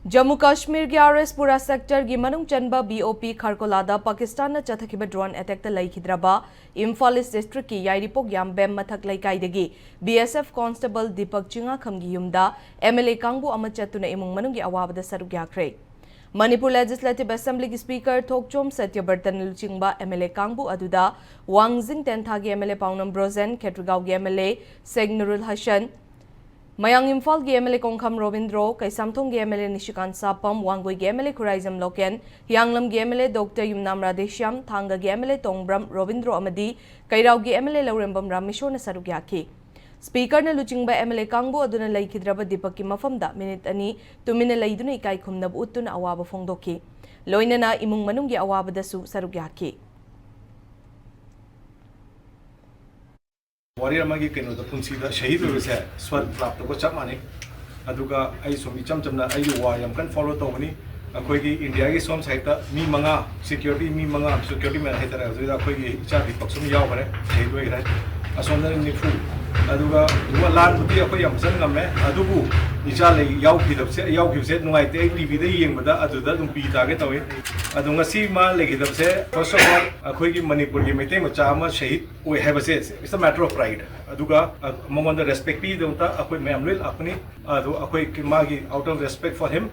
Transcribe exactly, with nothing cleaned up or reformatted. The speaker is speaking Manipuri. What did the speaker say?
ꯖꯝꯃꯨ ꯀꯥꯁꯃꯤꯔꯒꯤ ꯑꯥꯔ ꯑꯦꯁ ꯄꯨꯔꯥ ꯁꯦꯛꯇꯔꯒꯤ ꯃꯅꯨꯡ ꯆꯟꯕ ꯕꯤ ꯑꯣ ꯄꯤ ꯈꯔꯀꯣꯂꯥꯗ ꯄꯥꯀꯤꯁꯇꯥꯟꯅ ꯆꯠꯊꯈꯤꯕ ꯗ꯭ꯔꯣꯟ ꯑꯦꯇꯦꯛꯇ ꯂꯩꯈꯤꯗ꯭ꯔꯕ ꯏꯝꯐꯥꯜ ꯏꯁ ꯗꯤꯁꯇ꯭ꯔꯤꯛꯀꯤ ꯌꯥꯏꯔꯤꯄꯣꯛ ꯌꯥꯝꯕꯦꯝ ꯃꯊꯛ ꯂꯩꯀꯥꯏꯗꯒꯤ ꯕꯤ ꯑꯦꯁ ꯑꯦꯐ ꯀꯣꯟꯁꯇꯦꯕꯜ ꯗꯤꯄꯛ ꯆꯤꯡꯉꯥꯈꯝꯒꯤ ꯌꯨꯝꯗ ꯑꯦꯝ ꯑꯦꯜ ꯑꯦ ꯀꯥꯡꯕꯨ ꯑꯃ ꯆꯠꯇꯨꯅ ꯏꯃꯨꯡ ꯃꯅꯨꯡꯒꯤ ꯑꯋꯥꯕꯗ ꯁꯔꯨꯛ ꯌꯥꯈ꯭ꯔꯦ꯫ ꯃꯅꯤꯄꯨꯔ ꯂꯦꯖꯤꯁꯂꯦꯇꯤꯚ ꯑꯦꯁꯦꯝꯕ꯭ꯂꯤꯒꯤ ꯁ꯭ꯄꯤꯀꯔ ꯊꯣꯛꯆꯣꯝ ꯁꯇ꯭ꯌꯕꯔꯇꯟ ꯂꯨꯆꯤꯡꯕ ꯑꯦꯝ ꯑꯦꯜ ꯑꯦ ꯀꯥꯡꯕꯨ ꯑꯗꯨꯗ ꯋꯥꯡꯖꯤꯡ ꯇꯦꯟꯊꯥꯒꯤ M L A Paonam Brojen, ꯈꯦꯇ꯭ꯔꯤꯒꯥꯎꯒꯤ M L A Sheikh Nurul Hasan, Mayang ꯏꯝꯐꯥꯜꯒꯤ M L A Kongkham Robindro, ꯀꯩꯁꯥꯝꯊꯣꯡꯒꯤ M L A Nishikant Sapam, ꯋꯥꯡꯒꯣꯏꯒꯤ M L A Khuraijam Loken, ꯍꯤꯌꯥꯡꯂꯝꯒꯤ M L A doctor Yumnam Radheshyam, ꯊꯥꯡꯒꯒꯤ M L A Thongbram Robindro ꯑꯃꯗꯤ ꯀꯩꯔꯥꯎꯒꯤ ꯑꯦꯝ ꯑꯦꯜ ꯑꯦ ꯂꯧꯔꯦꯝꯕꯝ ꯔꯥꯃꯦꯁꯣꯔꯅ ꯁꯔꯨꯛ ꯌꯥꯈꯤ꯫ ꯁ꯭ꯄꯤꯀꯔꯅ ꯂꯨꯆꯤꯡꯕ ꯑꯦꯝ ꯑꯦꯜ ꯑꯦ ꯀꯥꯡꯕꯨ ꯑꯗꯨꯅ ꯂꯩꯈꯤꯗ꯭ꯔꯕ ꯗꯤꯄꯛꯀꯤ ꯃꯐꯝꯗ ꯃꯤꯅꯤꯠ ꯑꯅꯤ ꯇꯨꯃꯤꯟꯅ ꯂꯩꯗꯨꯅ ꯏꯀꯥꯏ ꯈꯨꯝꯅꯕ ꯎꯠꯇꯨꯅ ꯑꯋꯥꯕ ꯐꯣꯡꯗꯣꯛꯈꯤ꯫ ꯂꯣꯏꯅꯅ ꯏꯃꯨꯡ ꯃꯅꯨꯡꯒꯤ ꯑꯋꯥꯕꯗꯁꯨ ꯁꯔꯨꯛ ꯌꯥꯈꯤ꯫ ꯋꯥꯔꯤꯌꯔ ꯑꯃꯒꯤ ꯀꯩꯅꯣꯗ ꯄꯨꯟꯁꯤꯗ ꯁꯍꯤꯗ ꯑꯣꯏꯕꯁꯦ ꯁ꯭ꯋꯔꯒ ꯄ꯭ꯔꯥꯞꯇꯒ ꯆꯞ ꯃꯥꯟꯅꯩ꯫ ꯑꯗꯨꯒ ꯑꯩ ꯁꯨꯝ ꯏꯆꯝ ꯆꯝꯅ ꯑꯩꯒꯤ ꯋꯥꯔ ꯌꯥꯝ ꯀꯟꯅ ꯐꯣꯂꯣ ꯇꯧꯕꯅꯤ꯫ ꯑꯩꯈꯣꯏꯒꯤ ꯏꯟꯗꯤꯌꯥꯒꯤ ꯁꯣꯝ ꯁꯥꯏꯠꯇ ꯃꯤ ꯃꯉꯥ ꯁꯦꯀ꯭ꯌꯨꯔꯤꯇꯤ, ꯃꯤ ꯃꯉꯥ ꯁꯦꯀ꯭ꯌꯨꯔꯤꯇꯤ ꯃꯦꯟ ꯍꯥꯏꯇꯥꯔꯦ, ꯑꯗꯨꯗ ꯑꯩꯈꯣꯏꯒꯤ ꯏꯆꯥ ꯗꯤꯄꯛꯁꯨ ꯑꯗꯨꯝ ꯌꯥꯎꯈ꯭ꯔꯦ, ꯁꯍꯤꯗ ꯑꯣꯏꯈ꯭ꯔꯦ꯫ ꯑꯁꯣꯝꯗꯅ ꯅꯤꯐꯨ꯫ ꯑꯗꯨꯒ ꯂꯥꯟꯕꯨꯗꯤ ꯑꯩꯈꯣꯏ ꯌꯥꯝ ꯐꯖꯅ ꯉꯝꯃꯦ, ꯑꯗꯨꯕꯨ ꯏꯆꯥ ꯂꯩ ꯌꯥꯎꯈꯤꯗꯕꯁꯦ, ꯌꯥꯎꯈꯤꯕꯁꯦ ꯅꯨꯡꯉꯥꯏꯇꯦ꯫ ꯑꯩ ꯇꯤꯚꯤꯗ ꯌꯦꯡꯕꯗ ꯑꯗꯨꯗ ꯑꯗꯨꯝ ꯄꯤ ꯇꯥꯒꯦ ꯇꯧꯏ꯫ ꯑꯗꯣ ꯉꯁꯤ ꯃꯥ ꯂꯩꯈꯤꯗꯕꯁꯦ, first of all, ꯑꯩꯈꯣꯏꯒꯤ ꯃꯅꯤꯄꯨꯔꯒꯤ ꯃꯩꯇꯩ ꯃꯆꯥ ꯑꯃ ꯁꯍꯤꯗ ꯑꯣꯏ ꯍꯥꯏꯕꯁꯦ, it's a matter of pride꯫ ꯑꯗꯨꯒ, ꯑ, ꯃꯉꯣꯟꯗ ꯔꯦꯁꯄꯦꯛ ꯄꯤꯗꯃꯛꯇ ꯑꯩꯈꯣꯏ ꯃꯌꯥꯝ ꯂꯣꯏ ꯂꯥꯛꯄꯅꯤ꯫ ꯑꯗꯣ ꯑꯩꯈꯣꯏ ꯃꯥꯒꯤ, out of respect for him,